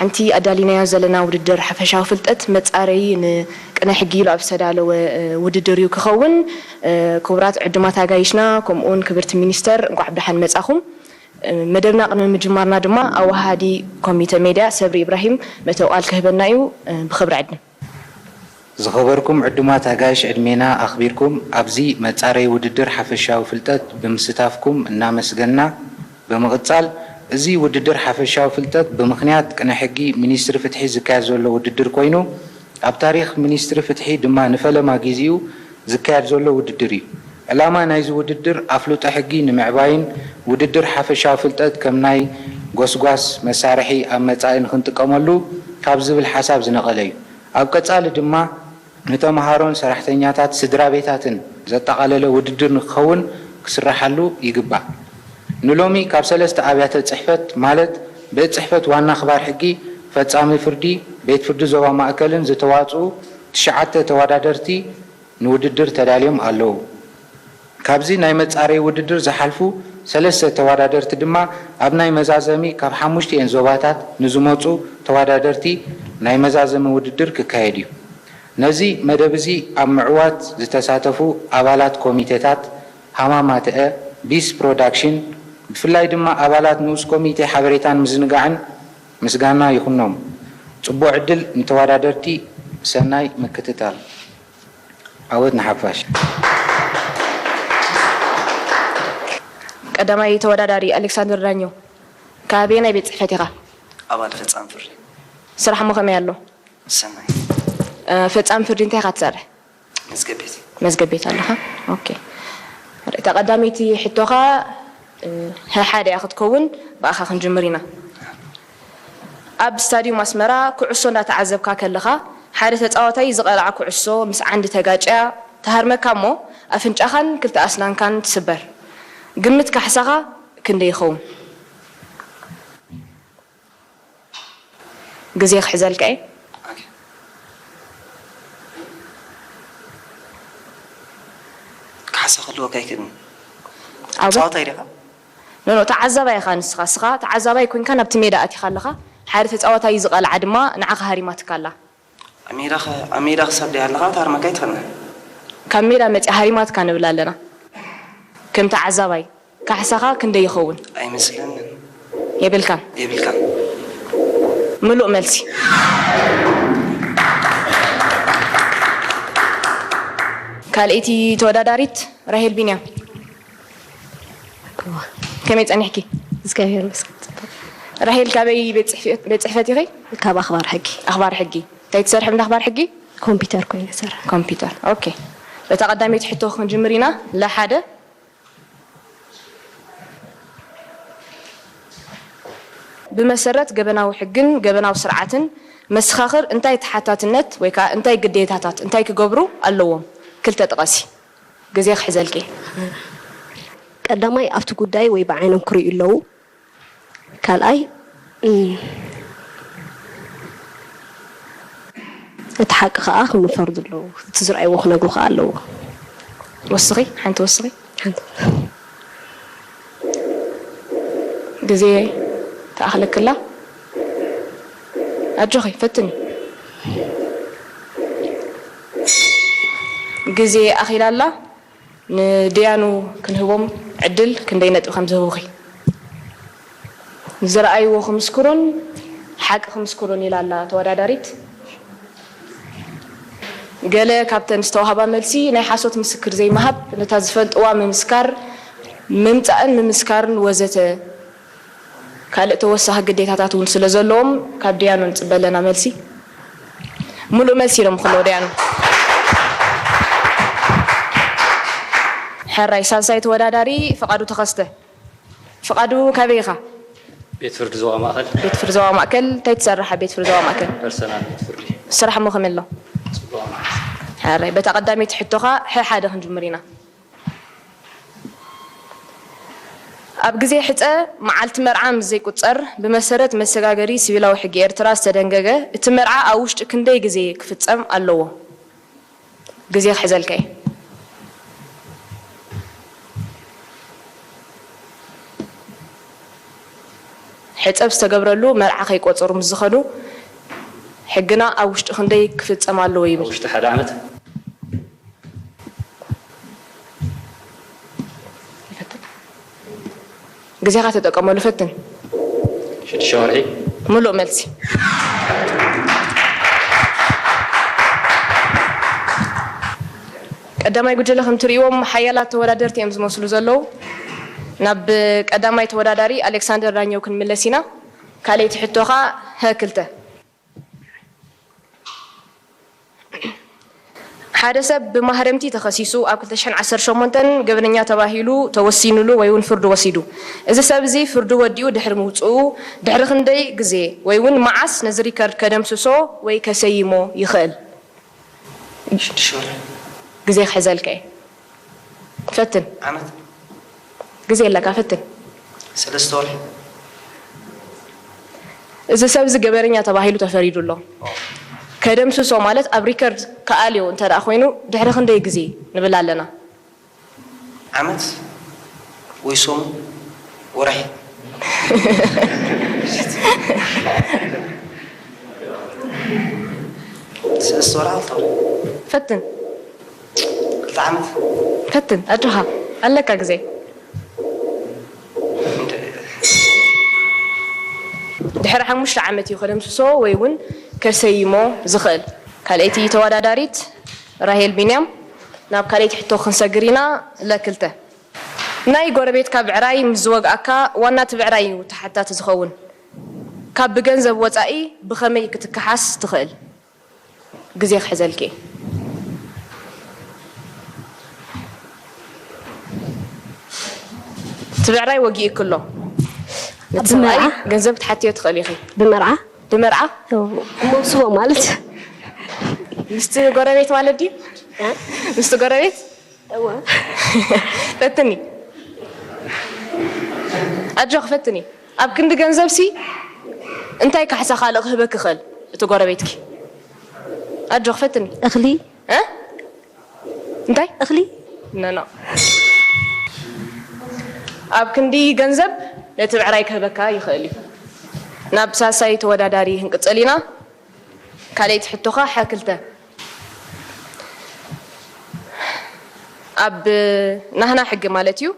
እቲ ኣዳሊናዮ ዘለና ውድድር ሓፈሻዊ ፍልጠት መጻረዪ ንቅነ ሕጊ ኢሉ ኣብ ዝተዳለወ ውድድር እዩ ክኸውን። ክቡራት ዕዱማት ኣጋይሽና፣ ከምኡውን ክብርቲ ሚኒስተር፣ እንኳዕ ብደሓን መጻኹም። መደብና ቅድሚ ምጅማርና ድማ ኣወሃሃዲ ኮሚተ ሜድያ ሰብሪ ኢብራሂም መእተዊ ቃል ክህበና እዩ። ብኽብሪ ዕድም። ዝኸበርኩም ዕዱማት ኣጋይሽ፣ ዕድሜና ኣኽቢርኩም ኣብዚ መጻረዪ ውድድር ሓፈሻዊ ፍልጠት ብምስታፍኩም እናመስገንና፣ ብምቕጻል፣ እዚ ውድድር ሓፈሻዊ ፍልጠት ብምኽንያት ቅነ ሕጊ ሚኒስትሪ ፍትሒ ዝካየድ ዘሎ ውድድር ኮይኑ፣ ኣብ ታሪኽ ሚኒስትሪ ፍትሒ ድማ ንፈለማ ጊዜኡ ዝካየድ ዘሎ ውድድር እዩ። ዕላማ ናይዚ ውድድር ኣፍልጦ ሕጊ ንምዕባይን ውድድር ሓፈሻዊ ፍልጠት ከም ናይ ጎስጓስ መሳርሒ ኣብ መጻኢ ንኽንጥቀመሉ ካብ ዝብል ሓሳብ ዝነቐለ እዩ። ኣብ ቀጻሊ ድማ ንተምሃሮን ሰራሕተኛታት ስድራ ቤታትን ዘጠቓለለ ውድድር ንክኸውን ክስረሓሉ ይግባእ። ንሎሚ ካብ ሰለስተ ኣብያተ ጽሕፈት ማለት ቤት ጽሕፈት ዋና ኣኽባር ሕጊ፣ ፈጻሚ ፍርዲ፣ ቤት ፍርዲ ዞባ ማእከልን ዝተዋጽኡ ትሽዓተ ተወዳደርቲ ንውድድር ተዳልዮም ኣለዉ። ካብዚ ናይ መጻረዪ ውድድር ዝሓልፉ ሰለስተ ተወዳደርቲ ድማ ኣብ ናይ መዛዘሚ ካብ ሓሙሽቲኤን ዞባታት ንዝመጹ ተወዳደርቲ ናይ መዛዘሚ ውድድር ክካየድ እዩ። ነዚ መደብ እዚ ኣብ ምዕዋት ዝተሳተፉ ኣባላት ኮሚቴታት ሃማማተአ፣ ቢስ ፕሮዳክሽን፣ ብፍላይ ድማ ኣባላት ንኡስ ኮሚቴ ሓበሬታን ምዝንጋዕን ምስጋና ይኹኖም። ጽቡቕ ዕድል ንተወዳደርቲ፣ ሰናይ ምክትታል። ዓወት ንሓፋሽ። ቀዳማይ ተወዳዳሪ ኣሌክሳንደር ዳኘው፣ ካበየናይ ቤት ጽሕፈት ኢኻ? ኣባል ፈጻሚ ፍርዲ። ስራሕ እሞ ከመይ ኣሎ? ሰናይ። እ፣ ፈጻሚ ፍርዲ እንታይ ኢኻ ትሰርሕ? መዝገብ ቤት። መዝገብ ቤት ኣለኻ? ኦኬ። እታ ቀዳመይቲ ሕቶኻ፣ እ፣ ሀ ሓደ እያ ክትከውን፣ ብኣኻ ክንጅምር ኢና። ኣብ ስታድዩም ኣስመራ ኩዕሶ እንዳተዓዘብካ ከለኻ፣ ሓደ ተጻዋታይ ዝቐልዓ ኩዕሶ ምስ ዓንዲ ተጋጭያ ትሃርመካ እሞ ኣፍንጫኻን ክልተ ኣስናንካን ትስበር። ግምት ካሕሳኻ ክንደይ ይኸውን? ግዜ ክሕዘልካ እየ። ኦኬ። ካሕሳ ክህልወካ ኣይክእልን። ኣበይ? ተጻዋታይ ዲኻ? ኖ፣ ኖ፣ ተዓዛባይ ኢኻ ንስኻ። ንስኻ ተዓዛባይ ኮንካ ናብቲ ሜዳ ኣቲኻ ኣለኻ። ሓደ ተጻዋታይ ዝቐልዓ ድማ ንዓኻ ሃሪማትካ ኣላ። ኣብ ሜዳ ኸ-፣ ኣብ ሜዳ ክሳብ ደይ ኣለኻ ትሃርመካ ኣይትኽእልን። ካብ ሜዳ መጺኣ ሃሪማትካ ንብል ኣለና። ከም ተዓዛባይ ካሕሳኻ ክንደይ ይኸውን? ኣይመስለንን። የብልካን። የብልካን። ምሉእ መልሲ። ካልኣይቲ ተወዳዳሪት ራሄል ቢንያም። ከመይ ጸኒሕኪ? እግዚኣብሔር ይመስገን። ጽቡቕ። ራሄል ካበይ ቤት ጽሕፈት፣ ቤት ጽሕፈት ኢኺ? ካብ ኣኽባር ሕጊ። ኣኽባር ሕጊ። እንታይ ትሰርሒ እንዳ ኣኽባር ሕጊ? ኮምፒውተር ኮይነ እሰርሕ። ኮምፒውተር። ኦኬ። በታ ቀዳመይቲ ሕቶ ክንጅምር ኢና። ለሓደ ብመሰረት ገበናዊ ሕግን ገበናዊ ስርዓትን መሰኻኽር እንታይ ተሓታትነት ወይ ከዓ እንታይ ግዴታታት እንታይ ክገብሩ ኣለዎም? ክልተ ጥቐሲ። ግዜ ክሕዘልኪ። ቀዳማይ ኣብቲ ጉዳይ ወይ ብዓይኖም ክርእዩ ኣለዉ። ካልኣይ እም፣ እቲ ሓቂ ከዓ ክምፈርዱ ኣለዉ። እቲ ዝረኣይዎ ክነግሩ ከዓ ኣለዉ። ወስኺ፣ ሓንቲ ወስኺ። ሓንቲ ግዜ ትኣኽለክላ። ኣጆኺ፣ ፈትኒ። ግዜ ኣኺላ ኣላ። ንድያኑ ክንህቦም ዕድል ክንደይ ነጥቢ ከም ዝህቡኺ። ዝረኣይዎ ክምስክሩን ሓቂ ክምስክሩን ኢላ ኣላ ተወዳዳሪት። ገለ ካብተን ዝተዋህባ መልሲ ናይ ሓሶት ምስክር ዘይምሃብ፣ ነታ ዝፈልጥዋ ምምስካር፣ ምምጻእን ምምስካርን ወዘተ። ካልእ ተወሳኺ ግዴታታት እውን ስለ ዘለዎም ካብ ድያኑ ንጽበ ኣለና መልሲ። ሙሉእ መልሲ ኢሎም ከለዉ ድያኑ። ሕራይ፣ ሳልሳይ ተወዳዳሪ ፍቓዱ ተኸስተ። ፍቓዱ፣ ካበይ ኢኻ? ቤት ፍርዲ ዞባ ማእኸል። ቤት ፍርዲ ዞባ ማእከል። እንታይ ትሰርሕ ኣብ ቤት ፍርዲ ዞባ ማእከል? ፐርሰናል ቤት ፍርዲ። ስራሕ እሞ ከመይ ኣሎ? ጽቡቕ። ሕራይ፣ በታ ቀዳመይቲ ሕቶኻ ሐ ሓደ ክንጅምር ኢና። ኣብ ግዜ ሕጸ መዓልቲ መርዓ ምስ ዘይቁጸር፣ ብመሰረት መሰጋገሪ ሲቪላዊ ሕጊ ኤርትራ ዝተደንገገ፣ እቲ መርዓ ኣብ ውሽጢ ክንደይ ግዜ ክፍጸም ኣለዎ? ግዜ ክሕዘልካ እየ። ዕጸብ ዝተገብረሉ መርዓ ከይቆጸሩ ምስ ዝኸዱ፣ ሕግና ኣብ ውሽጢ ክንደይ ክፍጸም ኣለዎ ይብል? ውሽጢ ሓደ ዓመት። ይፈትን። ግዜኻ ተጠቀመሉ፣ ፈትን። ሽዱሽተ ወርሒ። ምሉእ መልሲ። ቀዳማይ ጉጅለ ከም ትርእይዎም ሓያላት ተወዳደርቲ እዮም ዝመስሉ ዘለዉ። ናብ ቀዳማይ ተወዳዳሪ ኣሌክሳንደር ዳኘው ክንምለስ ኢና። ካልኣይቲ ሕቶኻ፣ ሀ ክልተ። ሓደ ሰብ ብማህረምቲ ተኸሲሱ ኣብ ክልተ ሽሕን ዓሰርተ ሸሞንተን ገበነኛ ተባሂሉ ተወሲኑሉ ወይ እውን ፍርዱ ወሲዱ። እዚ ሰብ እዚ ፍርዱ ወዲኡ ድሕሪ ምውፅኡ ድሕሪ ክንደይ ግዜ ወይ እውን መዓስ ነዚ ሪከርድ ከደምስሶ ወይ ከሰይሞ ይኽእል? ሽዱሽተ ወርሒ። ግዜ ክሕዘልካ እየ። ፈትን። ዓመት። ግዜ ኣለካ፣ ፈትን። ሰለስተ ወርሒ። እዚ ሰብ እዚ ገበነኛ ተባሂሉ ተፈሪዱ ኣሎ። ከደምስሶ ማለት ኣብ ሪከርድ ክኣልዮ እንተ ደኣ ኮይኑ ድሕሪ ክንደይ ግዜ ንብል ኣለና? ዓመት ወይ ሰሙን፣ ወርሒ። ሰለስተ ወርሒ፣ ክልተ ወርሒ። ፈትን። ክልተ ዓመት። ፈትን፣ ኣጆኻ፣ ኣለካ ግዜ። ድሕሪ ሓሙሽተ ዓመት እዩ ከደምስሶ ወይ እውን ከሰይሞ ዝኽእል። ካልኣይቲ ተወዳዳሪት ራሄል ቢንያም፣ ናብ ካልኣይቲ ሕቶ ክንሰግር ኢና። ለክልተ። ናይ ጎረቤትካ ብዕራይ ምስ ዝወግኣካ ዋና እቲ ብዕራይ እዩ ተሓታቲ ዝኸውን። ካብ ብገንዘብ ወጻኢ ብኸመይ ክትከሓስ ትኽእል? ግዜ ክሕዘልኪ። እቲ ብዕራይ ወጊእክ ኣሎ። ነቲ ሰብኣይ ብመርዓ? ገንዘብ ክትሓትዮ ትኽእል ኢኺ። ብመርዓ? ብመርዓ? እዎ። መውስቦ ማለት? ምስቲ ጎረቤት ማለት ድዩ? እ? ምስቲ ጎረቤት? እዎ። ፈትኒ። ኣጆኺ ፈትኒ። ኣብ ክንዲ ገንዘብሲ እንታይ ካሕሳ ካልእ ክህበኪ ይኽእል እቲ ጎረቤትኪ? ኣጆኺ ፈትኒ። እኽሊ። እ? እንታይ? እኽሊ። ኖ፣ ኖ። ኣብ ክንዲ ገንዘብ ነቲ ብዕራይ ክህበካ ይኽእል እዩ። ናብ ሳልሳይ ተወዳዳሪ ክንቅጽል ኢና። ካልኣይቲ ሕቶኻ፣ ሓ ክልተ። ኣብ ናህና ሕጊ ማለት እዩ፣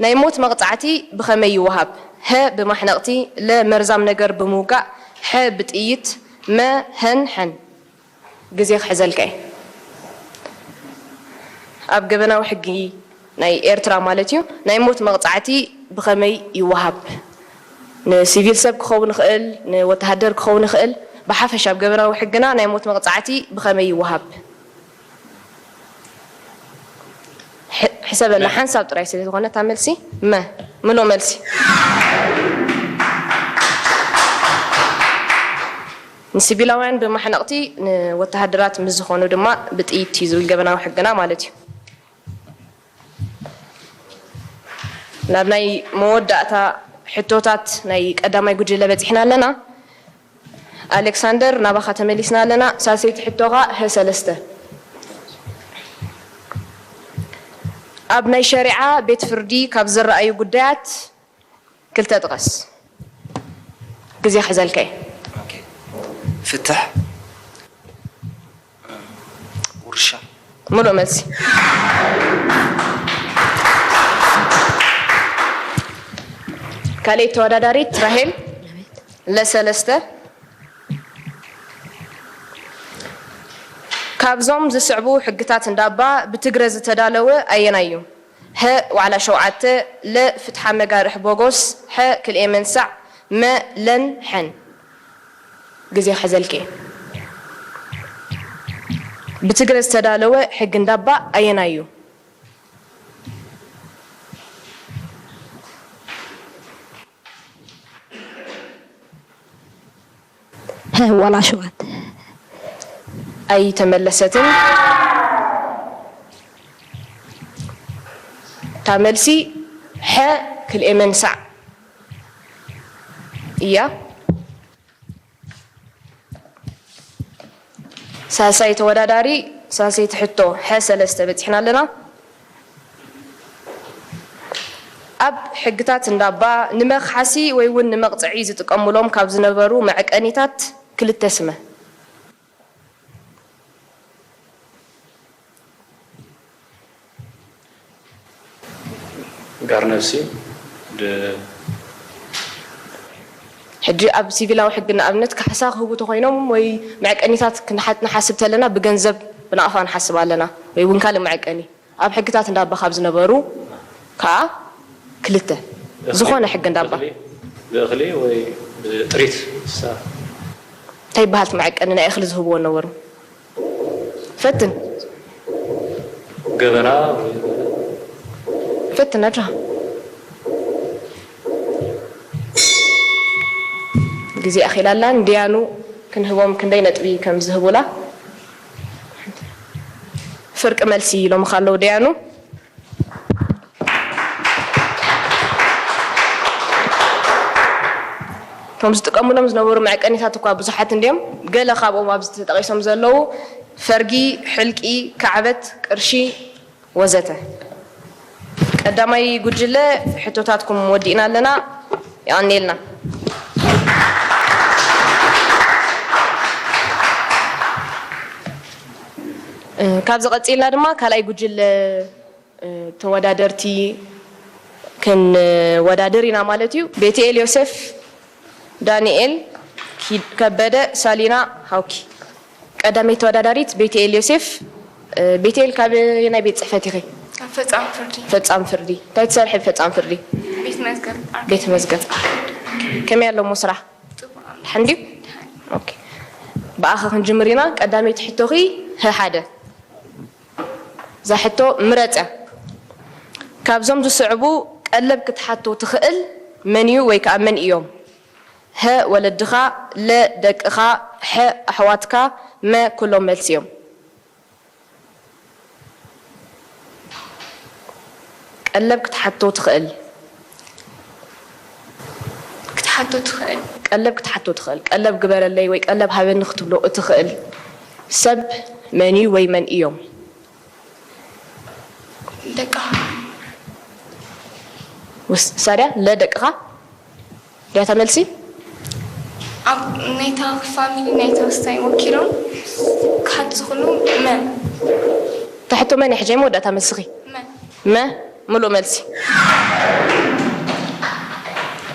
ናይ ሞት መቕጻዕቲ ብኸመይ ይወሃብ? ሀ ብማሕነቕቲ፣ ለ መርዛም ነገር ብምውጋእ፣ ሐ ብጥይት፣ መ ሀን ሐን። ግዜ ክሕዘልካ እየ። ኣብ ገበናዊ ሕጊ ናይ ኤርትራ ማለት እዩ፣ ናይ ሞት መቕጻዕቲ ብኸመይ ይወሃብ? ንሲቪል ሰብ ክኸውን ይኽእል፣ ንወተሃደር ክኸውን ይኽእል። ብሓፈሻ ኣብ ገበናዊ ሕግና ናይ ሞት መቕጻዕቲ ብኸመይ ይወሃብ? ሕ-፣ ሕሰበላ፣ ሓንሳብ ጥራይ ስለ ዝኾነ እታ መልሲ መ፣ ምሉእ መልሲ። ንሲቪላውያን ብማሕነቕቲ፣ ንወተሃደራት ምስ ዝኾኑ ድማ ብጥይት እዩ ዝብል ገበናዊ ሕግና ማለት እዩ። ናብ ናይ መወዳእታ ሕቶታት ናይ ቀዳማይ ጉጅለ በጺሕና ኣለና። ኣሌክሳንደር፣ ናባኻ ተመሊስና ኣለና። ሳልሰይቲ ሕቶኻ፣ ሀ ሰለስተ። ኣብ ናይ ሸሪዓ ቤት ፍርዲ ካብ ዝረኣዩ ጉዳያት ክልተ ጥቀስ። ግዜ ክሕዘልካ እየ። ኦኬ። ፍትሕ፣ ውርሻ። ምሉእ መልሲ። ካልኣይቲ ተወዳዳሪት ራሄል፣ ለሰለስተ። ካብዞም ዝስዕቡ ሕግታት እንዳባ ብትግረ ዝተዳለወ ኣየናይ እዩ? ሀ ዋዕላ ሸውዓተ፣ ለ ፍትሓ መጋርሕ ቦጎስ፣ ሐ ክልኤ መንሳዕ፣ መ ለን ሐን። ግዜ ክሕዘልኪ። ብትግረ ዝተዳለወ ሕጊ እንዳባ ኣየናይ እዩ? ሀ ዋላ ሸውዓተ። ኣይተመለሰትን። እታ መልሲ ሐ ክልኤ መንሳዕ እያ። ሳልሳይ ተወዳዳሪ፣ ሳልሰይቲ ሕቶ፣ ሐ ሰለስተ በጺሕና ኣለና። ኣብ ሕግታት እንዳባ ንመኽሓሲ ወይ እውን ንመቕጽዒ ዝጥቀሙሎም ካብ ዝነበሩ መዐቀኒታት ክልተ ስመ። ጋር ነብሲ ድ- ሕጂ ኣብ ሲቪላዊ ሕጊ ንኣብነት ካሕሳ ክህቡ ተኾይኖም ወይ መዐቀኒታት ክንሓ- ንሓስብ ተለና ብገንዘብ ብናቕፋ ንሓስብ ኣለና ወይ እውን ካልእ መዐቀኒ ኣብ ሕግታት እንዳባ ካብ ዝነበሩ ከዓ ክልተ ዝኾነ ሕጊ እንዳባ ብእኽሊ ወይ ብጥሪት እንታይ ይበሃል እቲ መዐቀኒ ናይ እኽሊ ዝህብዎ ነበሩ ፈትን ገበራ ፈትን ኣድራ ግዜ ኣኺላላ እንድያኑ ክንህቦም ክንደይ ነጥቢ ከም ዝህቡላ ፍርቂ መልሲ ኢሎም ካለው ደያኑ እቶም ዝጥቀሙሎም ዝነበሩ መዕቀኒታት እኳ ብዙሓት እንድዮም። ገለ ካብኦም ኣብዚ ተጠቒሶም ዘለዉ ፈርጊ፣ ሕልቂ፣ ካዕበት፣ ቅርሺ ወዘተ። ቀዳማይ ጉጅለ ሕቶታትኩም ወዲእና ኣለና። የቐንየልና። ካብዚ ቀፂልና ድማ ካልኣይ ጉጅለ ተወዳደርቲ ክንወዳደር ኢና ማለት እዩ። ቤትኤል ዮሴፍ፣ ዳንኤል ከበደ፣ ሳሊና ሃውኪ። ቀዳመይቲ ተወዳዳሪት ቤትኤል ዮሴፍ። ቤትኤል ካበየናይ ቤት ፅሕፈት ኢኺ? ካብ ፈፃሚ ፍርዲ። ፈፃሚ ፍርዲ። እንታይ ትሰርሒ ብፈፃሚ ፍርዲ? ቤት መዝገብ። ቤት መዝገብ። ከመይ ኣሎ እሞ ስራሕ? ደሓን ድዩ? ኦኬ። ብኣኺ ክንጅምር ኢና። ቀዳመይቲ ሕቶኺ ህ ሓደ። እዛ ሕቶ ምረፅ እያ። ካብዞም ዝስዕቡ ቀለብ ክትሓቶ ትኽእል መን እዩ ወይ ከዓ መን እዮም? ሀ ወለድኻ፣ ለ ደቅኻ፣ ሐ ኣሕዋትካ፣ መ ኩሎም መልሲ እዮም። ቀለብ ክትሓቶ ትኽእል። ክትሓቶ ትኽእል። ቀለብ ክትሓቶ ትኽእል። ቀለብ ግበረለይ ወይ ቀለብ ሃበኒ ክትብሎ እትኽእል ሰብ መን እዩ ወይ መን እዮም? ደቅኻ። ውስ- ሳድያ ለደቅኻ ድያታ መልሲ? ኣብ ናይታ ፋሚሊ ናይታ ወሳኝ ወኪሎም ክሓቱ ዝኽእሉ መን? እታ ሕቶ መን እያ ሕጂ መወዳእታ መልስኺ? መን? መ ምሉእ መልሲ።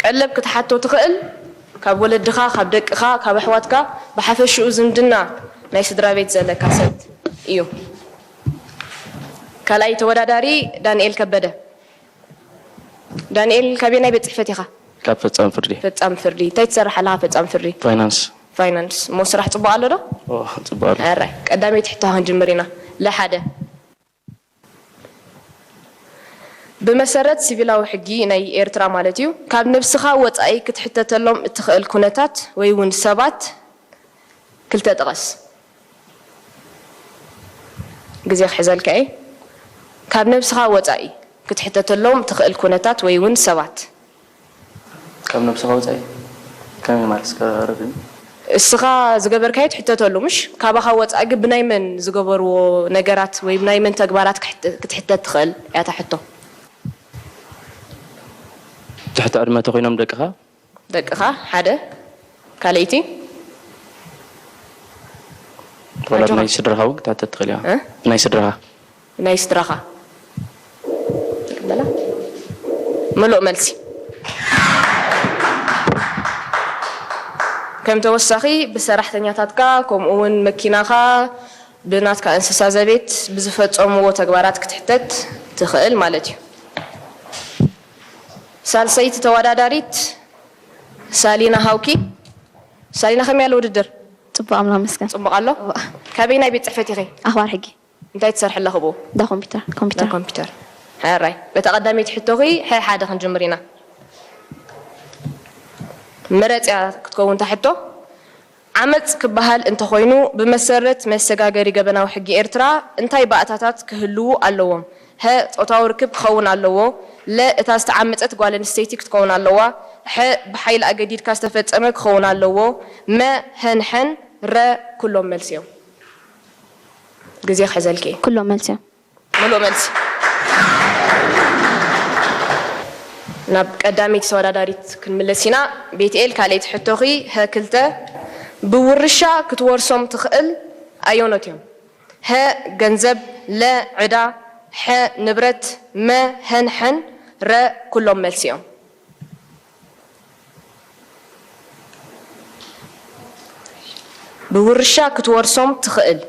ቀለብ ክትሓቶ ትኽእል ካብ ወለድኻ፣ ካብ ደቅኻ፣ ካብ ኣሕዋትካ፣ ብሓፈሽኡ ዝምድና ናይ ስድራ ቤት ዘለካ ሰብ እዩ። ካልኣይ ተወዳዳሪ ዳንኤል ከበደ። ዳንኤል ካበየናይ ቤት ፅሕፈት ኢኻ? ካብ ፈፃሚ ፍርዲ። ፈፃሚ ፍርዲ። እንታይ ትሰርሕ ኣለኻ ፈፃሚ ፍርዲ? ፋይናንስ። ፋይናንስ። እሞ ስራሕ ፅቡቕ ኣሎ ዶ? ኦ፣ ፅቡቅ ኣሎ። ሕራይ ቀዳመይቲ ሕቶ ክንጅምር ኢና። ለሓደ ብመሰረት ሲቪላዊ ሕጊ ናይ ኤርትራ ማለት እዩ፣ ካብ ነብስኻ ወጻኢ ክትሕተተሎም እትኽእል ኩነታት ወይ እውን ሰባት ክልተ ጥቐስ። ግዜ ክሕዘልካ እየ። ካብ ነብስኻ ወጻኢ ክትሕተተሎም እትኽእል ኩነታት ወይ እውን ሰባት። ካብ ነብስኻ ወጻኢ ከመይ ማለት እስከ ኣረድእኒ? እስኻ ዝገበርካዮ ትሕተተሉ ምሽ? ካባኻ ወጻኢ ግን ብናይ መን ዝገበርዎ ነገራት ወይ ብናይ መን ተግባራት ክትሕተት ትኽእል እያ እታ ሕቶ። ትሕቲ ዕድመ ተኾይኖም ደቅኻ? ደቅኻ ሓደ። ካልኣይቲ? ዋላ ናይ ስድራኻ እውን ክትሕተት ትኽእል እያ። እ? ናይ ስድራኻ? ናይ ስድራኻ በላ ምሉእ መልሲ። ከም ተወሳኺ ብሰራሕተኛታትካ ከምኡ እውን መኪናኻ ብናትካ እንስሳ ዘቤት ብዝፈጸምዎ ተግባራት ክትሕተት ትኽእል ማለት እዩ። ሳልሰይቲ ተወዳዳሪት ሳሊና ሃውኪ። ሳሊና ከመይ ኣሎ ውድድር? ጽቡቕ ኣምላኽ ይመስገን። ጽቡቕ ኣሎ። ካበይ ናይ ቤት ጽሕፈት ኢኺ? ኣኽባር ሕጊ። እንታይ ትሰርሒ ኣለኺ ብኡ? እንዳ ኮምፒውተር። ኮምፒውተር። ኮምፒውተር። ሕራይ በታ ቀዳመይቲ ሕቶኺ ሕራይ ሓደ ክንጅምር ኢና። መረፅያ ክትከውን እታ ሕቶ ዓመፅ ክበሃል እንተኾይኑ ብመሰረት መሰጋገሪ ገበናዊ ሕጊ ኤርትራ እንታይ ባእታታት ክህልዉ ኣለዎም? ሀ ጾታዊ ርክብ ክኸውን ኣለዎ። ለ እታ ዝተዓመፀት ጓል ኣንስተይቲ ክትከውን ኣለዋ። ሐ ብሓይሊ ኣገዲድካ ዝተፈፀመ ክኸውን ኣለዎ። መ ሀን ሐን ረ ኩሎም መልሲ እዮም። ግዜ ክሕዘልኪ እየ። ኩሎም መልሲ እዮም። ምሉእ መልሲ። ናብ ቀዳመይቲ ተወዳዳሪት ክንምለስ ኢና። ቤትኤል፣ ካልኣይቲ ሕቶኺ፣ ሀ ክልተ፣ ብውርሻ ክትወርሶም ትኽእል ኣየኖት እዮም? ሀ ገንዘብ፣ ለ ዕዳ፣ ሐ ንብረት፣ መ ሀን ሐን፣ ረ ኩሎም መልሲ እዮም። ብውርሻ ክትወርሶም ትኽእል።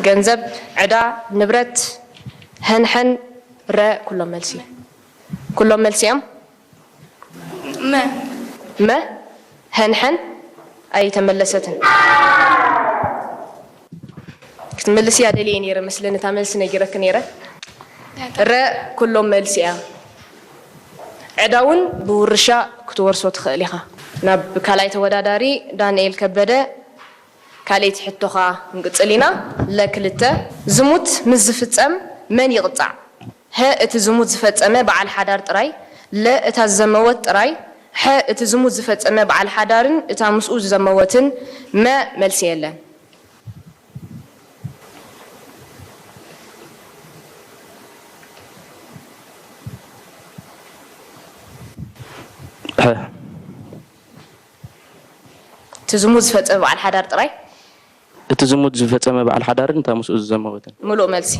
ገንዘብ፣ ዕዳ፣ ንብረት፣ ሀንሐን፣ ረ ኩሎም መልሲ። ኩሎም መልሲ እዮም። መ መ ሀንሐን ኣይተመለሰትን። ክትምልስ እያ ደልየ ነይረ መስለኒ፣ እታ መልሲ ነጊረኪ ነይረ። ረ ኩሎም መልሲ እያ። ዕዳ እውን ብውርሻ ክትወርሶ ትኽእል ኢኻ። ናብ ካልኣይ ተወዳዳሪ ዳንኤል ከበደ ካልኣይቲ ሕቶኻ ክንቅጽል ኢና። ለክልተ፣ ዝሙት ምስ ዝፍጸም መን ይቕጻዕ? ሀ እቲ ዝሙት ዝፈጸመ በዓል ሓዳር ጥራይ፣ ለ እታ ዝዘመወት ጥራይ፣ ሐ እቲ ዝሙት ዝፈጸመ በዓል ሓዳርን እታ ምስኡ ዝዘመወትን፣ መ መልሲ የለን። ሐ እቲ ዝሙት ዝፈጸመ በዓል ሓዳር ጥራይ። እቲ ዝሙት ዝፈጸመ በዓል ሓዳርን እታ ምስኡ ዝዘመወትን። ምሉእ መልሲ።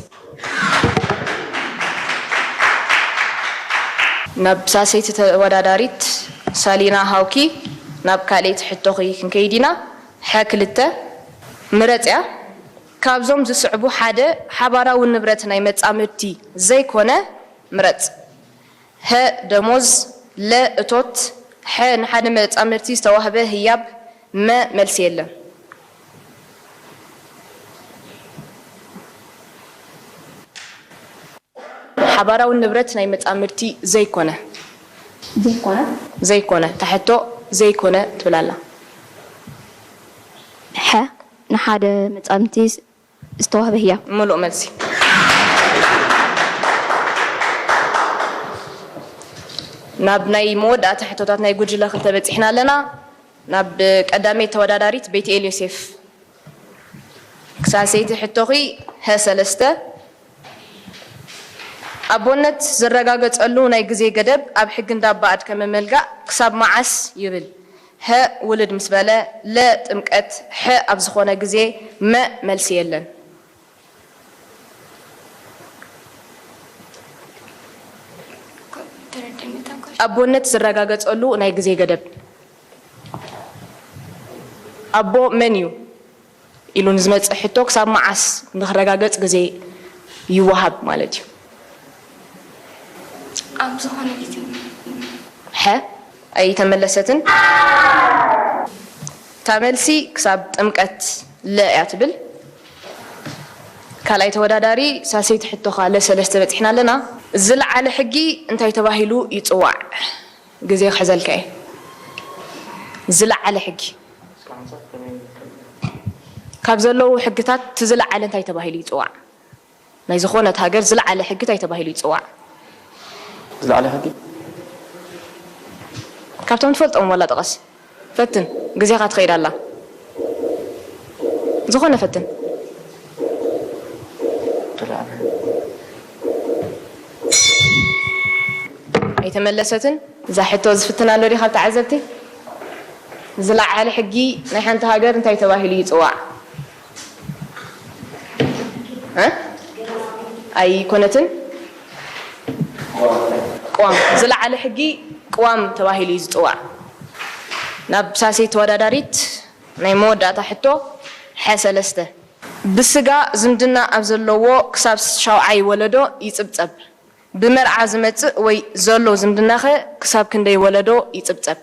ናብ ሳልሰይቲ ተወዳዳሪት ሳሊና ሃውኪ ናብ ካልኣይቲ ሕቶኺ ክንከይድ ኢና። ሐ ክልተ፣ ምረጽያ። ካብዞም ዝስዕቡ ሓደ ሓባራዊ ንብረት ናይ መጻምድቲ ዘይኮነ ምረጽ። ሀ ደሞዝ፣ ለ እቶት፣ ሐ ንሓደ መጻምድቲ ዝተዋህበ ህያብ፣ መ መልሲ የለን። ሓባራዊ ንብረት ናይ መጻምድቲ ዘይኮነ። ዘይኮነ። ዘይኮነ። እታ ሕቶ ዘይኮነ ትብል ኣላ። ሐ ንሓደ መጻምድቲ ዝተዋህበ ህያብ። ምሉእ መልሲ። ናብ ናይ መወዳእታ ሕቶታት ናይ ጉጅለ ክልተ በጺሕና ኣለና። ናብ ቀዳመይቲ ተወዳዳሪት ቤትኤል ዮሴፍ። ሳልሰይቲ ሕቶኺ ሀ ሰለስተ፣ ኣቦነት ዝረጋገጸሉ ናይ ግዜ ገደብ ኣብ ሕጊ እንዳ ኣባ ኣድከመ መልጋእ ክሳብ መዓስ ይብል? ሀ ውልድ ምስ በለ፣ ለ ጥምቀት፣ ሐ ኣብ ዝኾነ ግዜ፣ መ መልሲ የለን። ኣቦነት ዝረጋገጸሉ ናይ ግዜ ገደብ ኣቦ መን እዩ ኢሉ ንዝመጽእ ሕቶ ክሳብ መዓስ ንኽረጋገጽ ግዜ ይወሃብ ማለት እዩ። ኣብ ዝኾነ ግዜ። ሐ ኣይተመለሰትን። እታ መልሲ ክሳብ ጥምቀት ለ እያ ትብል። ካልኣይ ተወዳዳሪ ሳልሰይቲ ሕቶኻ ለ ሰለስተ በጺሕና ኣለና። ዝለዓለ ሕጊ እንታይ ተባሂሉ ይጽዋዕ? ግዜ ክሕዘልካ እየ። ዝለዓለ ሕጊ ካብ ዘለዉ ሕግታት እቲ ዝለዓለ እንታይ ተባሂሉ ይጽዋዕ? ናይ ዝኾነት ሃገር ዝለዓለ ሕጊ እንታይ ተባሂሉ ይጽዋዕ? ዝለዓለ ሕጊ ካብቶም ትፈልጦም ዋላ ጥቐስ። ፈትን፣ ግዜኻ ትኸይድ ኣላ። ዝኾነ ፈትን። ዝለዓለ ኣይተመለሰትን። እዛ ሕቶ ዝፍትን ኣሎ ዲኻ ኣብ ተዓዘብቲ? ዝለዓለ ሕጊ ናይ ሓንቲ ሃገር እንታይ ተባሂሉ ይጽዋዕ? እ? ኣይኮነትን። ቅዋም። ዝለዓለ ሕጊ ቅዋም ተባሂሉ እዩ ዝጽዋዕ። ናብ ሳልሰይቲ ተወዳዳሪት ናይ መወዳእታ ሕቶ ሐ ሰለስተ። ብስጋ ዝምድና ኣብ ዘለዎ ክሳብ ሻውዓይ ወለዶ ይጽብጸብ። ብመርዓ ዝመጽእ ወይ ዘሎ ዝምድናኸ ክሳብ ክንደይ ወለዶ ይጽብጸብ?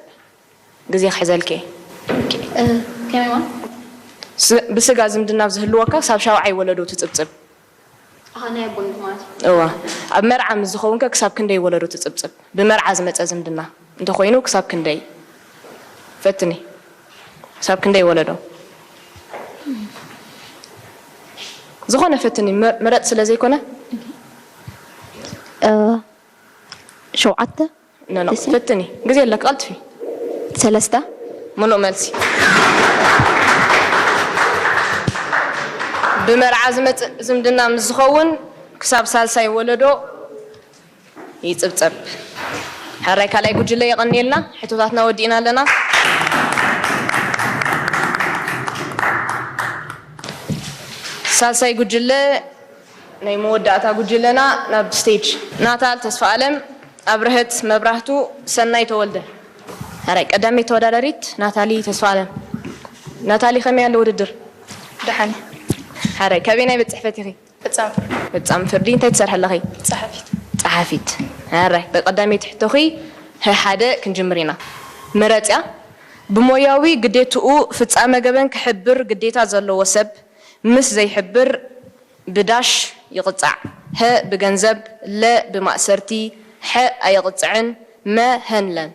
ግዜ ክሕዘልኪ። ከመይ ማለት? ስ- ብስጋ ዝምድና ኣብ ዝህልወካ ክሳብ ሻውዓይ ወለዶ ትጽብጽብ። ኣሃ ናይ ኣቦነት ማለት እዩ። እዋ ኣብ መርዓ ምስ ዝኸውንከ ክሳብ ክንደይ ወለዶ ትጽብጽብ? ብመርዓ ዝመጸ ዝምድና እንተኾይኑ ክሳብ ክንደይ? ፈትኒ። ክሳብ ክንደይ ወለዶ? ዝኾነ ፈትኒ፣ ምረ- ምረጽ ስለ ዘይኮነ። እ፣ ሸውዓተ። ኖ፣ ኖ፣ ፈትኒ። ግዜ ኣለኪ፣ ቀልጥፊ። ሰለስተ። ምሉእ መልሲ። ብመርዓ ዝመጽእ ዝምድና ምስ ዝኸውን ክሳብ ሳልሳይ ወለዶ ይጽብጸብ። ሕራይ ካልኣይ ጉጅለ የቐንየልና። ሕቶታትና ወዲእና ኣለና። ሳልሳይ ጉጅለ ናይ መወዳእታ ጉጅለና ናብ ስቴጅ። ናታል ተስፋ ኣለም፣ ኣብርሀት መብራህቱ፣ ሰናይ ተወልደ። ሕራይ ቀዳመይቲ ተወዳዳሪት ናታሊ ተስፋ ኣለም። ናታሊ ከመይ ኣሎ ውድድር? ደሓን። ሕራይ ካበየናይ ቤት ጽሕፈት ኢኺ? ፈጻሚ ፍርዲ። ፈጻሚ ፍርዲ እንታይ ትሰርሒ ኣለኺ? ጸሓፊት። ጸሓፊት። ሕራይ ብቀዳመይቲ ሕቶኺ ሀ ሓደ ክንጅምር ኢና። መረጽያ ብሞያዊ ግዴትኡ ፍጻመ ገበን ክሕብር ግዴታ ዘለዎ ሰብ ምስ ዘይሕብር ብዳሽ ይቕጻዕ። ሀ ብገንዘብ፣ ለ ብማእሰርቲ፣ ሐ ኣይቕጽዕን፣ መ ሀን ለን።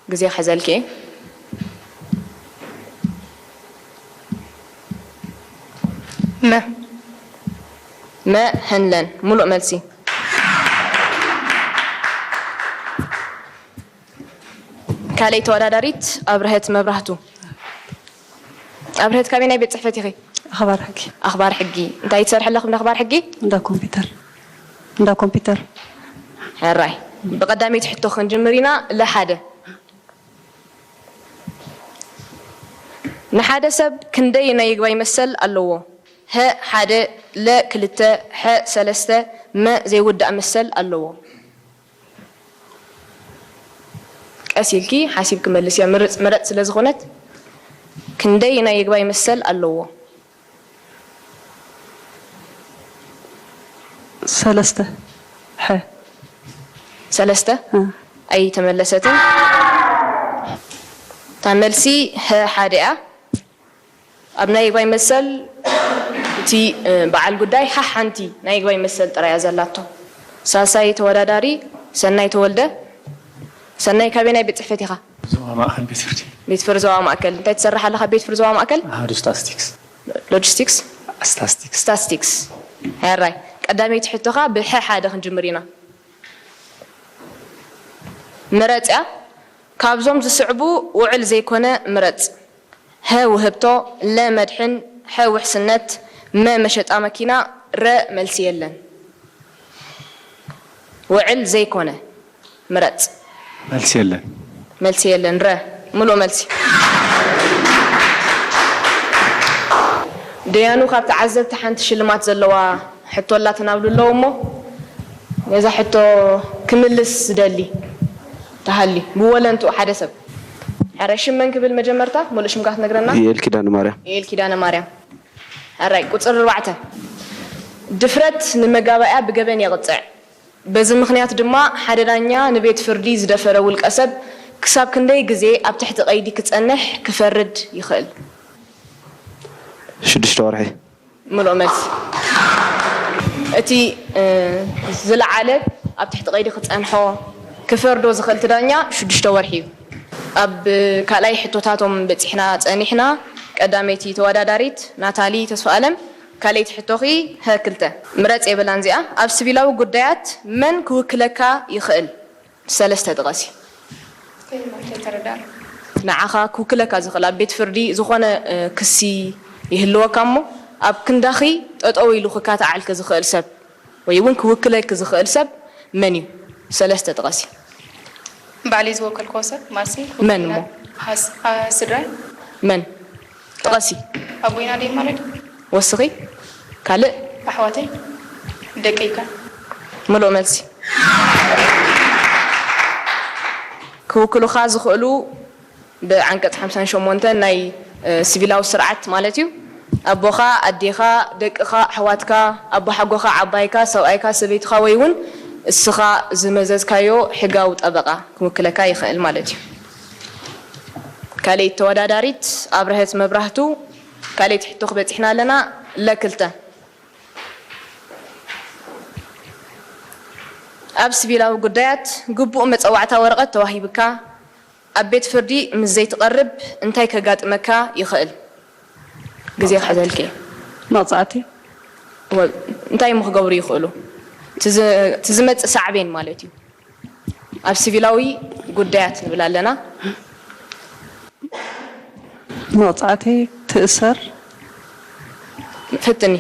ግዜ ክሕዘልኪ እየ። መ። መ ሀን ለን። ሙሉእ መልሲ። ካልኣይ ተወዳዳሪት ኣብርሀት መብራህቱ። ኣብርሀት ካበየናይ ቤት ጽሕፈት ኢኺ? ኣኽባር ሕጊ። ኣኽባር ሕጊ። እንታይ ትሰርሒ ኣለኺ እንዳ ኣኽባር ሕጊ? እንዳ ኮምፒውተር። እንዳ ኮምፒውተር። ሕራይ ብቐዳመይቲ ሕቶ ክንጅምር ኢና። ለ ሓደ። ንሓደ ሰብ ክንደይ ናይ ይግባይ መሰል ኣለዎ? ሀ ሓደ፣ ለ ክልተ፣ ሐ ሰለስተ፣ መ ዘይውዳእ መሰል ኣለዎ። ቀስ ኢልኪ ሓሲብኪ መልስያ። ምርጽ ምረጽ ስለ ዝኾነት ክንደይ ናይ ይግባይ መሰል ኣለዎ? ሰለስተ። ሐ። ሰለስተ። እ። ኣይተመለሰትን። እታ መልሲ ሀ ሓደ እያ። ኣብ ናይ ይግባይ መሰል እቲ በዓል ጉዳይ ሓ ሓንቲ ናይ ይግባይ መሰል ጥራይ እያ ዘላቶ። ሳልሳይ ተወዳዳሪ ሰናይ ተወልደ። ሰናይ ካበየናይ ቤት ጽሕፈት ኢኻ? ዞባ ማእኸል ቤት ፍርዲ። ቤት ፍርዲ ዞባ ማእከል። እንታይ ትሰርሕ ኣለኻ ቤት ፍርዲ ዞባ ማእከል? ኣሃዱ ስታስቲክስ። ሎጂስቲክስ። ስታስቲክስ። ስታስቲክስ። ሕራይ ቀዳመይቲ ሕቶኻ ብሐ ሓደ ክንጅምር ኢና። ምረጽያ ካብዞም ዝስዕቡ ውዕል ዘይኮነ ምረጽ። ሀ ውህብቶ፣ ለ መድሕን፣ ሐ ውሕስነት፣ መ መሸጣ መኪና፣ ረ መልሲ የለን። ውዕል ዘይኮነ ምረጽ። መልሲ የለን። መልሲ የለን። ረ ሙሉእ መልሲ። ደያኑ ካብ ተዓዘብቲ ሓንቲ ሽልማት ዘለዋ ሕቶ ኣላትና ብሉ ኣለዉ እሞ ነዛ ሕቶ ክምልስ ዝደሊ ተሃሊ ብወለንትኡ ሓደ ሰብ። ሕራይ ሽም መን ክብል መጀመርታ ሙሉእ ሽምካ ክትነግረና? ዩኤል ኪዳነ ማርያም። ዩኤል ኪዳነ ማርያም። ሕራይ ቁጽሪ ኣርባዕተ። ድፍረት ንመጋባእያ ብገበን የቕጽዕ። በዚ ምኽንያት ድማ ሓደ ዳኛ ንቤት ፍርዲ ዝደፈረ ውልቀ ሰብ ክሳብ ክንደይ ግዜ ኣብ ትሕቲ ቀይዲ ክጸንሕ ክፈርድ ይኽእል? ሽዱሽተ ወርሒ። ምሉእ መልሲ። እቲ ዝለዓለ ኣብ ትሕቲ ቀይዲ ክጸንሖ ክፈርዶ ዝኽእል እቲ ዳኛ ሽዱሽተ ወርሒ እዩ። ኣብ ካልኣይ ሕቶታቶም በጺሕና ጸኒሕና። ቀዳመይቲ ተወዳዳሪት ናታሊ ተስፋኣለም፣ ካልኣይቲ ሕቶኺ ሀ ክልተ። ምረጽ የብላን እዚኣ። ኣብ ስቪላዊ ጉዳያት መን ክውክለካ ይኽእል? ሰለስተ ጥቐሲ። ንዓኻ ክውክለካ ዝኽእል ኣብ ቤት ፍርዲ ዝኾነ ክሲ ይህልወካ እሞ ኣብ ክንዳኺ ጠጠው ኢሉ ክካታዓልኪ ዝኽእል ሰብ ወይ እውን ክውክለኪ ዝኽእል ሰብ መን እዩ? ሰለስተ ጥቐሲ። ባዕለይ ዝወከልክዎ ሰብ ማሲ መን እሞ? ስድራይ መን? ጥቐሲ። ኣቦይና ደይ ማለት ወስኺ ካልእ ኣሕዋተይ ደቀይ ከ ምሉእ መልሲ። ክውክሉኻ ዝኽእሉ ብዓንቀጽ ሓምሳን ሸሞንተን ናይ ስቪላዊ ስርዓት ማለት እዩ። ኣቦኻ፣ ኣዴኻ፣ ደቅኻ፣ ኣሕዋትካ፣ ኣቦሓጎኻ፣ ዓባይካ፣ ሰብኣይካ፣ ሰበይትኻ ወይ እውን እስኻ ዝመዘዝካዮ ሕጋዊ ጠበቓ ክውክለካ ይኽእል ማለት እዩ። ካልኣይቲ ተወዳዳሪት ኣብርሀት መብራህቱ፣ ካልኣይቲ ሕቶ ክበጺሕና ኣለና። ለክልተ ኣብ ስቪላዊ ጉዳያት ግቡእ መጸዋዕታ ወረቐት ተዋሂብካ ኣብ ቤት ፍርዲ ምስ ዘይትቐርብ እንታይ ከጋጥመካ ይኽእል? ግዜ ክሕዘልኪ እየ። መቕጻዕቲ። እንታይ እሞ ክገብሩ ይኽእሉ? እቲ ዝመጽእ ሳዕቤን ማለት እዩ። ኣብ ስቪላዊ ጉዳያት ንብል ኣለና። መቕጻዕቲ ትእሰር። ፍትኒ።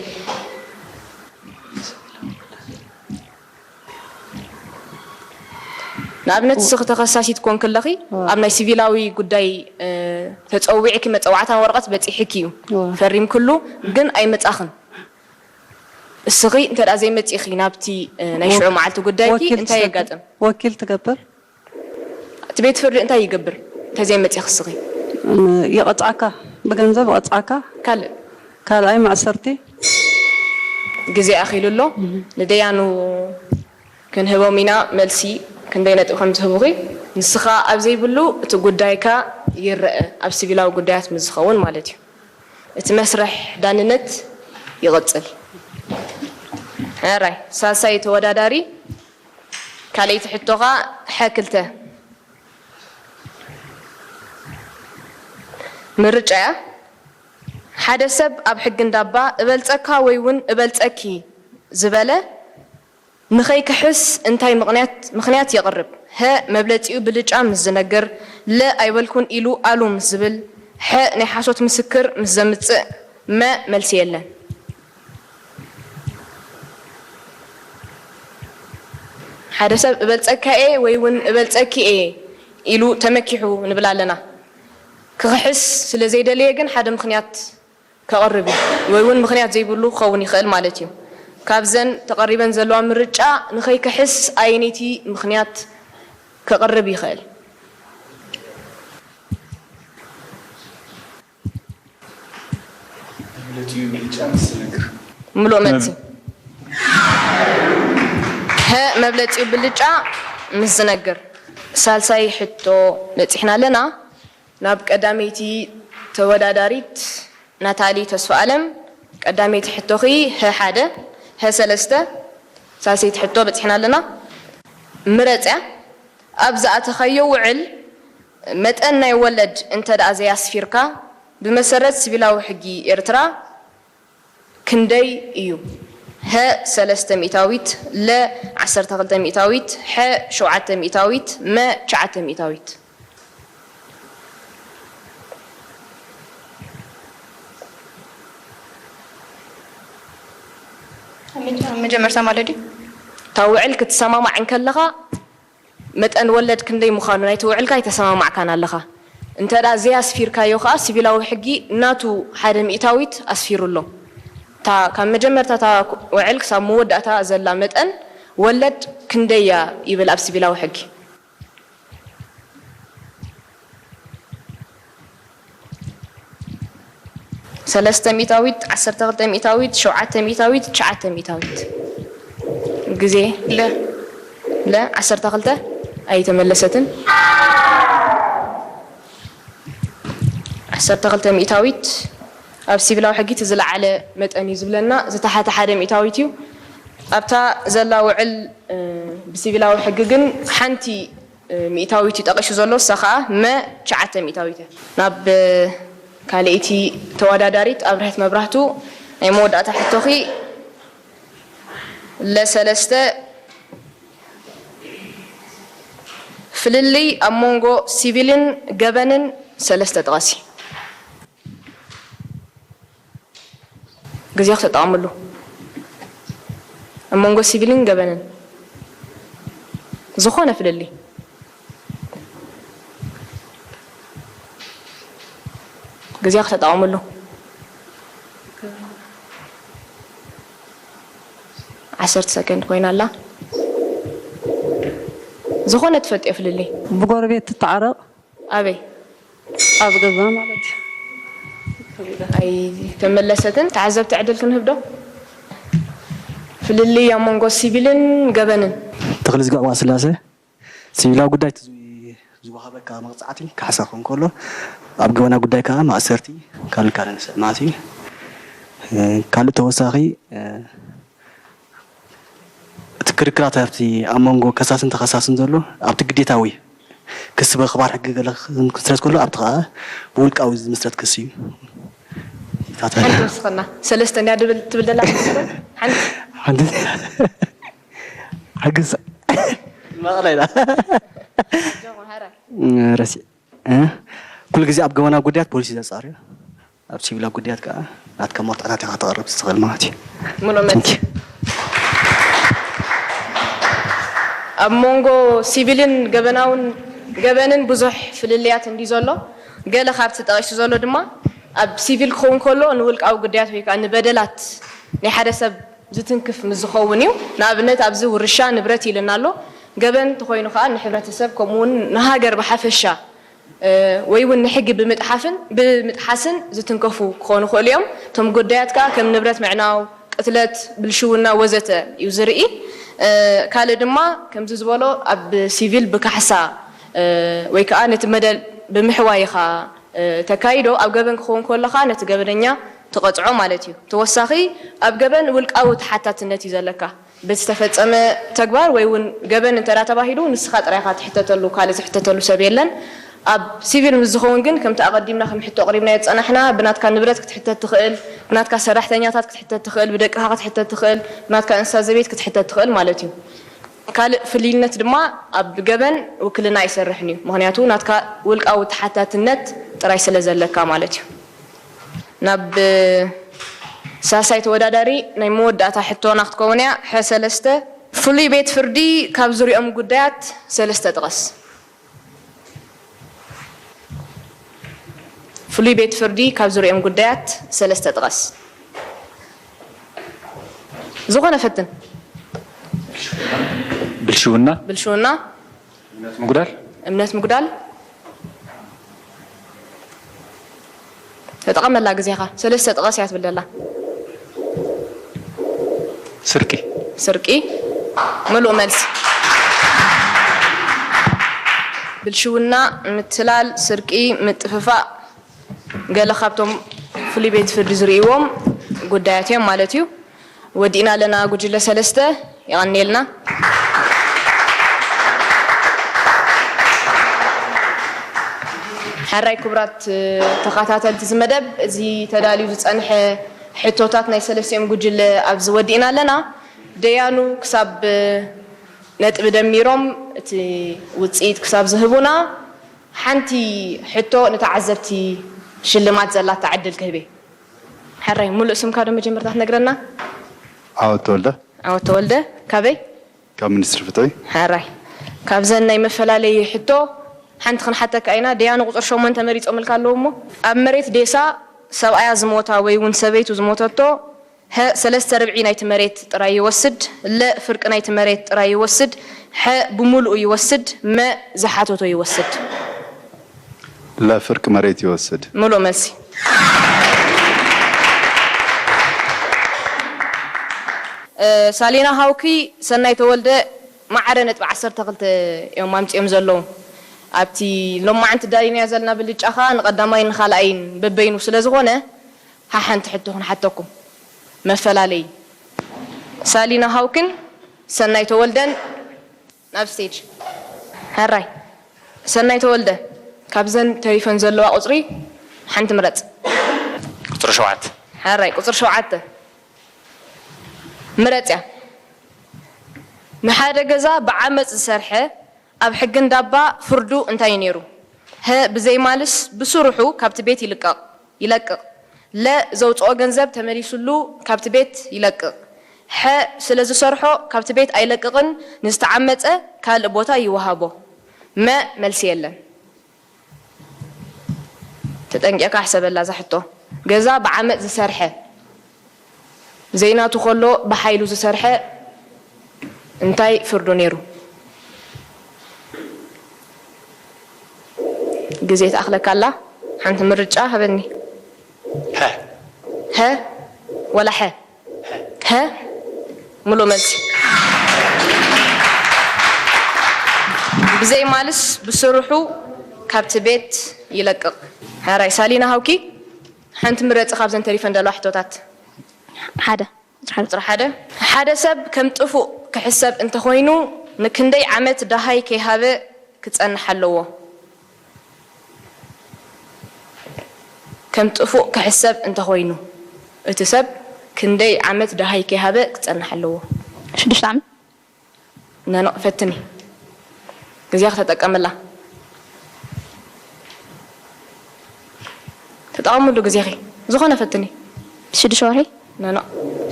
ኣብነት እስኺ ተኸሳሲት ኮንኪ ኣለኺ፣ ኣብ ናይ ሲቪላዊ ጉዳይ ተፀዊዕኪ መፀዋዕታ ወረቐት በፂሕኪ እዩ፣ ፈሪምክሉ ግን ኣይመፃኽን። እስኺ እንተ ደኣ ዘይመፂእኺ ናብቲ ናይ ሽዑ መዓልቲ ጉዳይኪ እንታይ የጋጥም? ወኪል ትገብር። እቲ ቤት ፍርዲ እንታይ ይገብር እንተዘይመፂእኺ እስኺ? ይቐፅዓካ፣ ብገንዘብ ይቐፅዓካ። ካልእ? ካልኣይ ማእሰርቲ። ግዜ ኣኺሉ ኣሎ። ንደያኑ ክንህቦም ኢና መልሲ። ክንደይ ነጥቢ ከም ዝህቡኺ ንስኻ ኣብ ዘይብሉ እቲ ጉዳይካ ይረአ፣ ኣብ ሲቪላዊ ጉዳያት ምስ ዝኸውን ማለት እዩ። እቲ መስርሕ ዳንነት ይቕጽል። ሕራይ ሳልሳይ ተወዳዳሪ ካልኣይቲ ሕቶኻ ሐ ክልተ ምርጫ እያ። ሓደ ሰብ ኣብ ሕጊ እንዳባ እበልጸካ ወይ እውን እበልጸኪ ዝበለ ንኸይክሕስ እንታይ ምኽንያት ምኽንያት የቕርብ? ሀ መብለጺኡ ብልጫ ምስ ዝነግር፣ ለ ኣይበልኩን ኢሉ ኣሉ ምስ ዝብል፣ ሐ ናይ ሓሶት ምስክር ምስ ዘምጽእ፣ መ መልሲ የለን። ሓደ ሰብ እበልጸካ እየ ወይ እውን እበልጸኪ እየ ኢሉ ተመኪሑ ንብል ኣለና። ክኽሕስ ስለ ዘይደለየ ግን ሓደ ምኽንያት ከቕርብ እዩ ወይ እውን ምኽንያት ዘይብሉ ክኸውን ይኽእል ማለት እዩ። ካብዘን ተቐሪበን ዘለዋ ምርጫ ንኸይክሕስ ኣየነይቲ ምኽንያት ከቕርብ ይኽእል? ምሉእ መልሲ። ሀ መብለፂኡ ብልጫ ምስ ዝነግር። ሳልሳይ ሕቶ በፂሕና ኣለና። ናብ ቀዳመይቲ ተወዳዳሪት ናታሊ ተስፋኣለም፣ ቀዳመይቲ ሕቶኺ ሀ ሓደ፣ ሀ ሰለስተ፣ ሳልሰይቲ ሕቶ በፂሕና ኣለና። ምረፅያ፣ ኣብ ዝኣተኻዮ ውዕል መጠን ናይ ወለድ እንተ ደኣ ዘያስፊርካ፣ ብመሰረት ሲቪላዊ ሕጊ ኤርትራ ክንደይ እዩ? ሀ ሰለስተ ሚእታዊት፣ ለ ዓሰርተ ክልተ ሚእታዊት፣ ሐ ሸውዓተ ሚእታዊት፣ መ ትሽዓተ ሚእታዊት። መጀመርታ ማለት ድዩ? እታ ውዕል ክትሰማማዕ እንከለኻ መጠን ወለድ ክንደይ ምዃኑ ናይቲ ውዕልካ ኣይተሰማማዕካን ኣለኻ። እንተ ደኣ ዘይ ኣስፊርካዮ ከኣ ሲቪላዊ ሕጊ ናቱ ሓደ ሚእታዊት ኣስፊሩ ኣሎ። እታ ካብ መጀመርታ እታ ውዕል ክሳብ መወዳእታ ዘላ መጠን ወለድ ክንደይ እያ ይብል ኣብ ሲቪላዊ ሕጊ። ሰለስተ ሚእታዊት፣ ዓሰርተ ክልተ ሚእታዊት፣ ሸውዓተ ሚእታዊት፣ ትሽዓተ ሚእታዊት። ግዜ ለ ለ ዓሰርተ ክልተ ኣይተመለሰትን። ዓሰርተ ክልተ ሚእታዊት ኣብ ሲቪላዊ ሕጊ እቲ ዝለዓለ መጠን እዩ ዝብለና፣ ዝተሓተ ሓደ ሚእታዊት እዩ። ኣብታ ዘላ ውዕል ብሲቪላዊ ሕጊ ግን ሓንቲ ሚእታዊት እዩ ጠቒሱ ዘሎ፣ እሳ ኸዓ መ ትሽዓተ ሚእታዊት እያ። ናብ ካልኣይቲ ተወዳዳሪት ኣብርሀት መብራህቱ ናይ መወዳእታ ሕቶኺ ለሰለስተ ፍልልይ ኣብ መንጎ ሲቪልን ገበንን ሰለስተ ጥቐሲ። ግዜ ክተጠቐምሉ። ኣብ መንጎ ሲቪልን ገበንን ዝኾነ ፍልልይ። ግዜ ክተጠቐምሉ። ዓሰርተ ሰከንድ ኮይና ኣላ። ዝኾነ ትፈልጥዮ ፍልልይ። ብጎረቤት ትተዓረቕ። ኣበይ? ኣብ ገዛ ማለት እዩ። ኣይተመለሰትን። ተዓዘብቲ ዕድል ክንህብ ዶ? ፍልልይ ኣብ መንጎ ሲቪልን ገበንን። ተኽለዝጊ ዑቕባስላሰ፣ ሲቪላዊ ጉዳይ እቲ ዝወሃበካ መቕፃዕቲ ካሕሳ ክኸውን ከሎ፣ ኣብ ገበናዊ ጉዳይ ከዓ ማእሰርቲ፣ ካልእ ካልእ ንስዕማት እዩ። ካልእ ተወሳኺ እቲ ክርክራት ኣብቲ ኣብ መንጎ ከሳስን ተኸሳስን ዘሎ ኣብቲ ግዴታዊ ክሲ ብኣኽባር ሕጊ ገለ ክምስረት ከሎ ኣብቲ ከዓ ብውልቃዊ ዝምስረት ክሲ እዩ። ሓንቲ ወስኸና ሰለስተ እንድያ ድብል ትብል ደላ ሓንቲ ሓንቲ ሕግስ መቕለላ ረሲዕ ኩሉ ግዜ ኣብ ገበናዊ ጉዳያት ፖሊስ እዩ ዘጻርዮ። ኣብ ሲቪላዊ ጉዳያት ከኣ ናትካ መርትዖታት ኢኻ ከተቕርብ ትኽእል ማለት እዩ። ምሉእ መልሲ። ኣብ መንጎ ሲቪልን ገበናውን ገበንን ብዙሕ ፍልልያት እንዲ ዘሎ፣ ገለ ካብቲ ጠቒሱ ዘሎ ድማ ኣብ ሲቪል ክኸውን ከሎ ንውልቃዊ ጉዳያት ወይ ከዓ ንበደላት ናይ ሓደ ሰብ ዝትንክፍ ምስ ዝኸውን እዩ። ንኣብነት ኣብዚ ውርሻ ንብረት ኢልና ኣሎ። ገበን እንተኾይኑ ከዓ ንሕብረተሰብ ከምኡ እውን ንሃገር ብሓፈሻ ወይ እውን ንሕጊ ብምጥሓፍን ብምጥሓስን ዝትንከፉ ክኾኑ ይኽእሉ እዮም። እቶም ጉዳያት ከዓ ከም ንብረት ምዕናው፣ ቅትለት፣ ብልሽውና ወዘተ እዩ ዝርኢ። ካልእ ድማ ከምዚ ዝበሎ ኣብ ሲቪል ብካሕሳ ወይ ከዓ ነቲ መደል ብምሕዋይ ኢኻ ተካይዶ ኣብ ገበን ክኸውን ከሎ ከዓ ነቲ ገበነኛ ትቐፅዖ ማለት እዩ። ተወሳኺ ኣብ ገበን ውልቃዊ ተሓታትነት እዩ ዘለካ። ብዝተፈጸመ ተግባር ወይ እውን ገበን እንተ ተባሂሉ ንስኻ ጥራይ ኢኻ ትሕተተሉ፣ ካልእ ዝሕተተሉ ሰብ የለን። ኣብ ሲቪል ምስ ዝኸውን ግን ከምቲ ኣቐዲምና ከም ሕቶ ኣቕሪብናዮ ዝጸናሕና ብናትካ ንብረት ክትሕተት ትኽእል፣ ብናትካ ሰራሕተኛታት ክትሕተት ትኽእል፣ ብደቅኻ ክትሕተት ትኽእል፣ ብናትካ እንስሳ ዘቤት ክትሕተት ትኽእል ማለት እዩ። ካልእ ፍልይነት ድማ ኣብ ገበን ውክልና ኣይሰርሕን እዩ። ምኽንያቱ ናትካ ውልቃዊ ተሓታትነት ጥራይ ስለ ዘለካ ማለት እዩ። ናብ ሳልሳይ ተወዳዳሪ ናይ መወዳእታ ሕቶና ክትከውን እያ። ሕሰለስተ ፍሉይ ቤት ፍርዲ ካብ ዝሪኦም ጉዳያት ሰለስተ ጥቀስ። ፍሉይ ቤት ፍርዲ ካብ ዝሪኦም ጉዳያት ሰለስተ ጥቀስ። ዝኾነ ፈትን። ብልሽውና። ብልሽውና። እምነት ምጉዳል። እምነት ምጉዳል። ተጠቐመላ ግዜኻ። ሰለስተ ጥቀስ እያ ትብል ዘላ። ስርቂ። ስርቂ። ምሉእ መልሲ። ብልሽውና፣ ምትላል፣ ስርቂ፣ ምጥፍፋእ ገለ ካብቶም ፍሉይ ቤት ፍርዲ ዝርእይዎም ጉዳያት እዮም ማለት እዩ። ወዲእና ኣለና ጉጅለ ሰለስተ። የቐንየልና። ሕራይ ክቡራት ተኸታተልቲ እዚ መደብ፣ እዚ ተዳልዩ ዝጸንሐ ሕቶታት ናይ ሰለስቲኦም ጉጅለ ኣብዚ ወዲእና ኣለና። ደያኑ ክሳብ ነጥቢ ደሚሮም እቲ ውጽኢት ክሳብ ዝህቡና ሓንቲ ሕቶ ንተዓዘብቲ ሽልማት ዘላታ ዕድል ክህብ እየ። ሕራይ፣ ሙሉእ ስምካ ዶ መጀመርታ ትነግረና? ዓወት ተወልደ። ዓወት ተወልደ። ካበይ? ካብ ሚኒስትሪ ፍትሒ። ሕራይ፣ ካብዘን ናይ መፈላለዪ ሕቶ ሓንቲ ክንሓተካ ኢና። ደያኑ ቁፅሪ ሸሞንተ መሪፆምልካ ኣለዉ እሞ፣ ኣብ መሬት ዴሳ ሰብኣያ ዝሞታ ወይ እውን ሰበይቱ ዝሞተቶ ሀ ሰለስተ ርብዒ ናይቲ መሬት ጥራይ ይወስድ፣ ለ ፍርቂ ናይቲ መሬት ጥራይ ይወስድ፣ ሐ ብሙሉኡ ይወስድ፣ መ ዝሓተቶ ይወስድ። ለፍርቂ መሬት ይወስድ። ምሉእ መልሲ። ሳሊና ሃውኪ ሰናይ ተወልደ ማዕረ ነጥቢ ዓሰርተ ክልተ እዮም ኣምፂኦም ዘለዉ። ኣብቲ ሎማዓንቲ ዳሊናዮ ዘለና ብልጫ ኸዓ ንቐዳማይን ንኻልኣይን በበይኑ ስለ ዝኾነ ሓሓንቲ ሕቶ ክንሓተኩም። መፈላለዪ። ሳሊና ሃውክን ሰናይ ተወልደን ናብ ስቴጅ። ሕራይ ሰናይ ተወልደ፣ ካብዘን ተሪፈን ዘለዋ ቁፅሪ ሓንቲ ምረፅ። ቁፅሪ ሸውዓተ። ሕራይ ቁፅሪ ሸውዓተ ምረፅያ። ንሓደ ገዛ ብዓመፅ ዝሰርሐ ኣብ ሕጊ እንዳባ ፍርዱ እንታይ እዩ ነይሩ? ሀ ብዘይማልስ ብስርሑ ካብቲ ቤት ይልቀቕ። ይለቅቕ። ለ ዘውፅኦ ገንዘብ ተመሊሱሉ ካብቲ ቤት ይለቅቕ። ሐ ስለ ዝሰርሖ ካብቲ ቤት ኣይለቅቕን ንዝተዓመፀ ካልእ ቦታ ይወሃቦ። መ መልሲ የለን። ተጠንቂቕካ ሕሰበላ እዛ ሕቶ። ገዛ ብዓመፅ ዝሰርሐ ዘይናቱ ከሎ ብሓይሉ ዝሰርሐ እንታይ ፍርዱ ነይሩ? ግዜ ትኣኽለካ ኣላ። ሓንቲ ምርጫ ሃበኒ። ሀ። ሀ ወላ ሐ? ሀ። ሙሉእ መልሲ። ብዘይ ማልስ ብስርሑ ካብቲ ቤት ይለቅቕ። ሕራይ ሳሊና ሃውኪ ሓንቲ ምረፂ ካብዘን ተሪፈን ዘለዋ ሕቶታት። ሓደ። ቁፅሪ ሓደ። ሓደ ሰብ ከም ጥፉእ ክሕሰብ እንተኾይኑ ንክንደይ ዓመት ደሃይ ከይሃበ ክፀንሕ ኣለዎ? ከም ጥፉእ ክሕሰብ እንተኾይኑ እቲ ሰብ ክንደይ ዓመት ደሃይ ከይሃበ ክፀንሕ ኣለዎ? ሽዱሽተ ዓመት። ነኖ ፈትኒ። ግዜኺ ተጠቀምላ። ተጠቐምሉ ግዜኺ። ዝኾነ ፈትኒ። ሽዱሽተ ወርሒ። ነኖ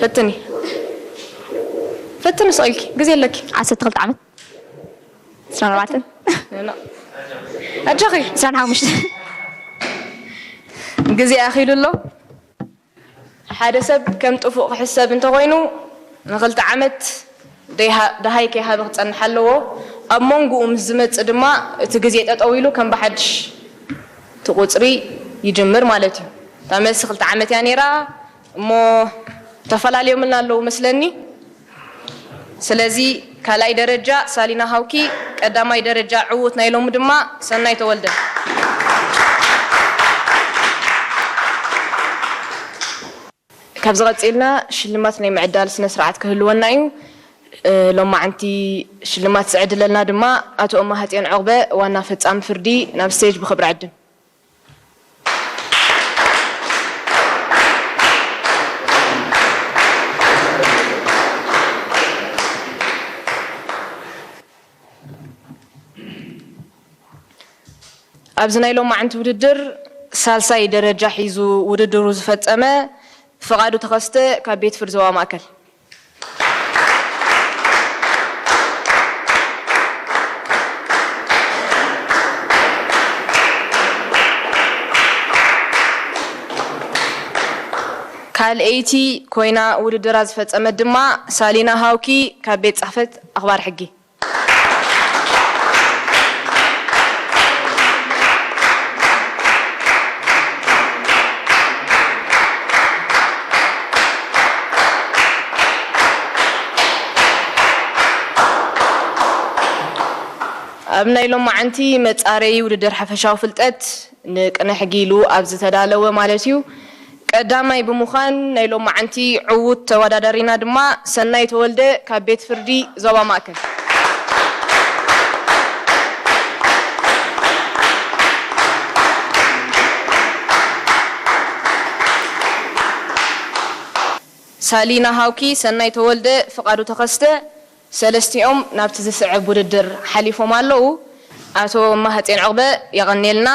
ፈትኒ። ፈትኒ ስቕ ኢልኪ። ግዜ ኣለኪ። ዓሰርተ ክልተ ዓመት። ዕስራን ኣርባዕተን። ኣጆኺ። ዕስራን ሓሙሽተን። ግዜ ኣኺሉ ኣሎ። ሓደ ሰብ ከም ጥፉእ ክሕሰብ እንተኾይኑ፣ ንኽልተ ዓመት ደይሃ-፣ ደሃይ ከይሃበ ክጸንሕ ኣለዎ። ኣብ መንጎኡ ምስ ዝመጽእ ድማ እቲ ግዜ ጠጠው ኢሉ ከም ብሓድሽ እቲ ቁጽሪ ይጅምር ማለት እዩ። እታ መልሲ ክልተ ዓመት እያ ነይራ እሞ ተፈላለዮምልና ኣለዉ መስለኒ። ስለዚ ካልኣይ ደረጃ ሳሊና ሃውኪ፣ ቀዳማይ ደረጃ ዕዉት ናይ ሎሚ ድማ ሰናይ ተወልደ። ካብዚ ቀጺልና ሽልማት ናይ ምዕዳል ስነ ስርዓት ክህልወና እዩ። እ፣ ሎማዓንቲ ሽልማት ዝዕድለልና ድማ ኣቶ እማሃጽዮን ዑቕበ፣ ዋና ፈጻሚ ፍርዲ፣ ናብ ስቴጅ ብኽብሪ ዕድም። ኣብዚ ናይ ሎማዓንቲ ውድድር ሳልሳይ ደረጃ ሒዙ ውድድሩ ዝፈጸመ ፍቓዱ ተኸስተ ካብ ቤት ፍርዲ ዞባ ማእከል። ካልኣይቲ ኮይና ውድድራ ዝፈጸመት ድማ ሳሊና ሃውኪ ካብ ቤት ጽሕፈት ኣኽባር ሕጊ። ኣብ ናይ ሎማዓንቲ መጻረዪ ውድድር ሓፈሻዊ ፍልጠት ንቅነ ሕጊ ኢሉ ኣብ ዝተዳለወ ማለት እዩ። ቀዳማይ ብምዃን ናይ ሎማዓንቲ ዕዉት ተወዳዳሪና ድማ ሰናይ ተወልደ ካብ ቤት ፍርዲ ዞባ ማእከል። ሳሊና ሃውኪ፣ ሰናይ ተወልደ፣ ፍቓዱ ተኸስተ፣ ሰለስቲኦም ናብቲ ዝስዕብ ውድድር ሓሊፎም ኣለዉ። ኣቶ ማህጼን ዑቕበ፣ የቐንየልና።